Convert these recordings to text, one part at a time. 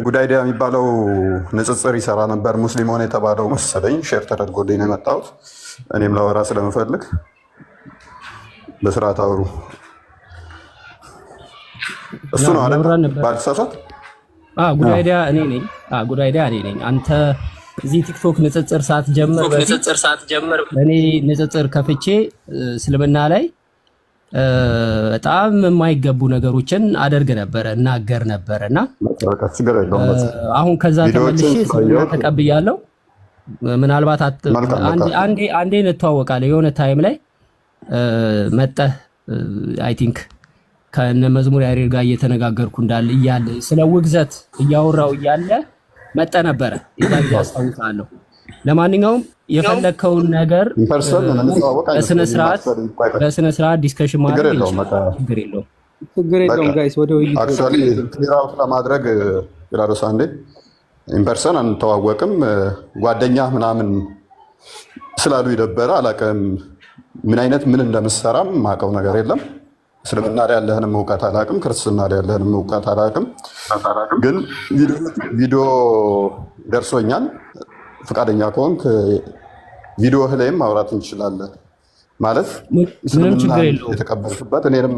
Good Idea የሚባለው ንጽጽር ይሰራ ነበር። ሙስሊም ሆነ የተባለው መሰለኝ share ተደርጎልኝ ነው የመጣሁት። እኔም ላወራ ስለምፈልግ በስርዓት አውሩ። እሱ ነው አይደል? እያወራን ነበር። ባልተሳሳት። Good Idea እኔ ነኝ። Good Idea እኔ ነኝ። አንተ እዚህ ቲክቶክ ንጽጽር ሳትጀምር በፊት እኔ ንጽጽር ከፍቼ እስልምና ላይ በጣም የማይገቡ ነገሮችን አደርግ ነበረ፣ እናገር ነበረ እና በቃ ችግር የለውም። በቃ አሁን ከዛ ቪዲዮዎችን ተመልሼ እስልምና ስላየሁት ተቀብያለሁ። ምናልባት መልካም በቃ አንዴ አንዴ እንተዋወቃለን። የሆነ time ላይ መጠህ I think ከነ መዝሙር ያሬድ ጋር እየተነጋገርኩ እንዳለ እያለ ስለ ውግዘት እያወራው እያለ መጠ ነበረ። የዛ ጊዜ አስታውሳለሁ። ለማንኛውም የፈለግከውን ነገር in person የምንተዋወቅ በስነ አይመስለኝም። ስርዓት actually ቆይ ቆይ፣ በስነ ስርዓት discussion ችግር ማድረግ የለውም። በቃ እንችላለን። ችግር የለውም። ችግር በቃ የለውም guys፣ ወደ ውይይቱ actually clear out ለማድረግ ግራዶስ አንዴ in person አንተዋወቅም። ጓደኛ ምናምን ስላሉ የነበረ አላውቅም። ምን አይነት ምን እንደምሰራም ማውቀው ነገር የለም። እስልምና ላይ ያለህንም እውቀት አላውቅም። ክርስትና ላይ ያለህንም እውቀት አላውቅም። ግን ቪዲዮ ደርሶኛል። ፈቃደኛ ከሆንክ ቪዲዮህ ላይም ማውራት እንችላለን። ማለት ምንም ችግር እስልምናን የለውም። የተቀበልክበት እኔንም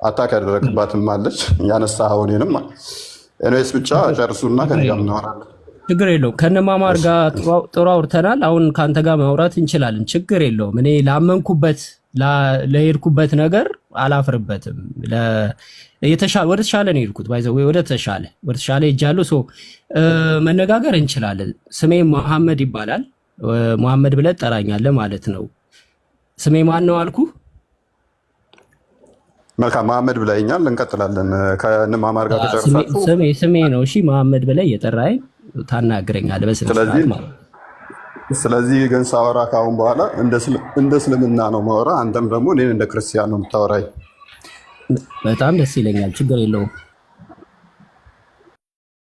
attack ያደረክባትም አለች ያነሳኸው እኔንም። Anyways ብቻ ጨርሱና ከኔ ጋር እናወራለን። ችግር የለውም። ከነማማር ጋር ጥሩ አውርተናል። አሁን ከአንተ ጋር ማውራት እንችላለን። ችግር የለውም። እኔ ላመንኩበት ለሄድኩበት ነገር አላፍርበትም። ወደ ተሻለ ነው የሄድኩት። By the way ወደ ተሻለ ሄጃለሁ። So መነጋገር እንችላለን። ስሜ መሐመድ ይባላል። መሐመድ ብለህ ትጠራኛለህ ማለት ነው። ስሜ ማን ነው አልኩ? መልካም መሐመድ ብለኸኛል። እንቀጥላለን። ከንማማር ጋር ከጨረሳችሁ ስሜ ነው። እሺ መሐመድ ብለህ እየጠራኸኝ ታናግረኛለህ በስነ ስለዚህ ስርዓት ማለት ነው። ስለዚህ ግን ሳወራ ከአሁን በኋላ እንደ እስልምና ነው ማወራ፣ አንተም ደግሞ እኔን እንደ ክርስቲያን ነው የምታወራኝ። በጣም ደስ ይለኛል። ችግር የለውም።